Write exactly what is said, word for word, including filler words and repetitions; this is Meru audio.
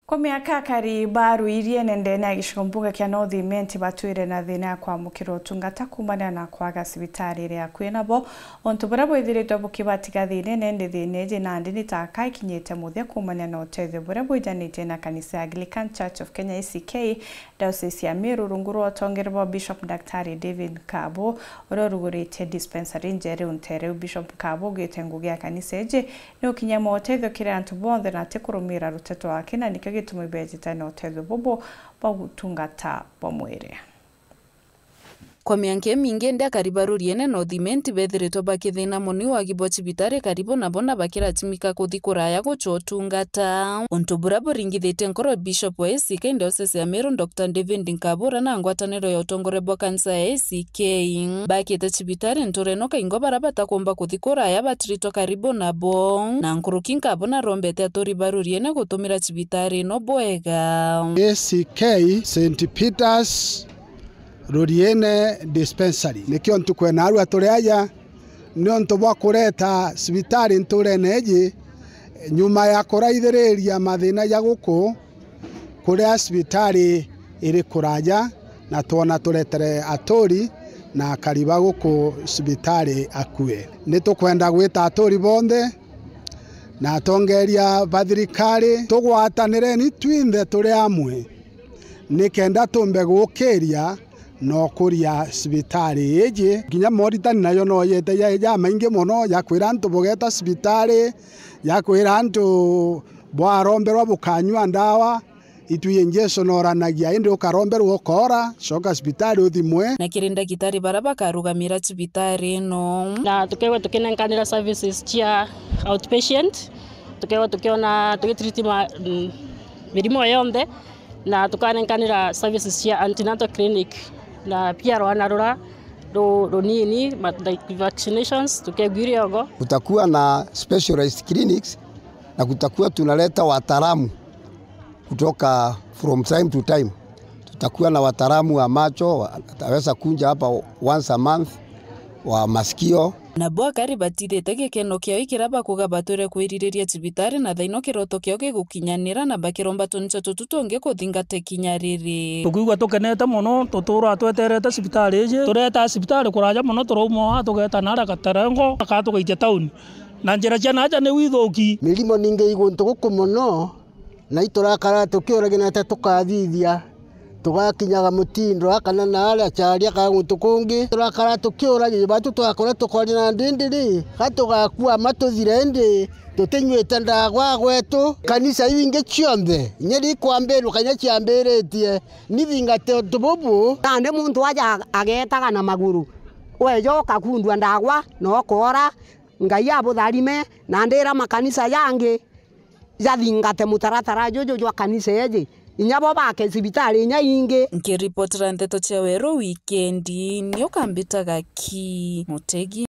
Kwa miaka akari ba Ruiriene ndene ya gicigo mbuga kia North Imenti batwire na thina ya kwamukira utungata kuumania na kwaga cibitari iri akui nabo, untu buria bwithiritwe bukibatiga thinene, indi thina iji nandi ni ta ka ikinyite muthia kuumania na utethio buria bwijanitie na kanisa ya Anglican Church of Kenya, A C K, Diocese ya Meru, rungu rwa utongeri bwa Bishop Daktari David Kabu, uria uruguritie dispensary njeru ntere. Bishop Kabu augite ngugi ya kanisa iji ni ukinyia motethio kiri antu bonthe na ti kurumira ruteto wake, na nikio gitumi bejite na utethio bubu bwa gutungata bwa mwiri. Kwa mianka imingi, indi akari ba Ruiriene North Imenti bethiritwe bakithina mono ni wagi bwa cibitari karibu nabo, na bakiratimika kuthi kuraya gucwa utungata. Untu buria buringithitie nkoro Bishop wa A C K Diocese ya Meru, Doctor David Nkabura, na ngwataniro ya utongoria bwa kanisa ya A C K bakite cibitari ntureno kaingo baria batakumba kuthi kuraya batiritwe karibu nabo. Na nkuruki Nkabura arombete aturi ba Ruiriene gutumira cibitari ino bwega. A C K Saint Peter's Ruiriene Dispensary. Nikio ntuku ya naarua turi aja, niuntu bwa kureta cibitari nturene iji, nyuma ya kuraithiriria mathina ja guku, kuria cibitari iri kuraja, na twona turetere aturi na akari ba guku cibitari akui. Ni tukwenda gwita aturi bonthe na atongeria ba thirikari, tugwatanireni twinthe turi amwe, nikenda tumbe gukiria na ukuria cibitari iji. Kinya moritani nayo no yete ja, jamaingi mono, ja kwira antu bugeta cibitari, ja kwira antu bwaromberwa bukanyua ndawa, itui injection oranagia, indi ukaromberwa ukoora, coka cibitari uthimwe. Na kiri ndagitari baria bakarugamira cibitari ino. Na tukeegwa tukinenkanira services cia outpatient, tukeegwa tukiona, tugitreat ma-, mm, mirimo yonthe, na tukanenkanira services cia antenatal clinic, na pia rwana rura ru-, runini, ma-, like vaccinations, tukeegwa iriogo. Kutakuwa na specialized clinics, na kutakuwa tunaleta wataalamu kutoka from time to time. Tutakuwa na wataalamu wa macho, wa-, ataweza kunja hapa once a month, wa masikio. Nabo akari batithite gikeno kiao ikiria bakuga batwire kwiririria cibitari, na thaino kiroto kiao gigukinyanira, na bakiromba tuncha tutu tungi kuthingata ikinya riri. Tukwigua tukenete mono, tutura tweterete cibitari iji. Tureta cibitari kuraja mono, turauma aa tugeta nara Gatarengo, aka tugaitia tauni. Na njira cia naja ni withuki. Mirimo ningi iguntu guku mono, na iturakara tukiuragia nata tukathithia, tugakinyaga Mutindo, kana na aria Charia, kana guntu kungi. Turakara tukiuragia, batu twakora tukoria na ndindi ri, ga tugakua ma tuthire, indi tutinyuite ndagwa gwetu. Kanisa iu ingi cionthe, inya rikwambirwa, kana ciambiritie, ni thingate untu bubu. Nandi muntu aja agetaga na maguru, weja ukakundua ndagwa, na ukoora, Ngai abutharime, na ndira makanisa jangi jathingate mutaratara juju jwa kanisa iji, inya bo bake cibitari inya ingi. Nkiripotera nteto cia Weru Wikendi, ni ukambitaga ki Mutegi.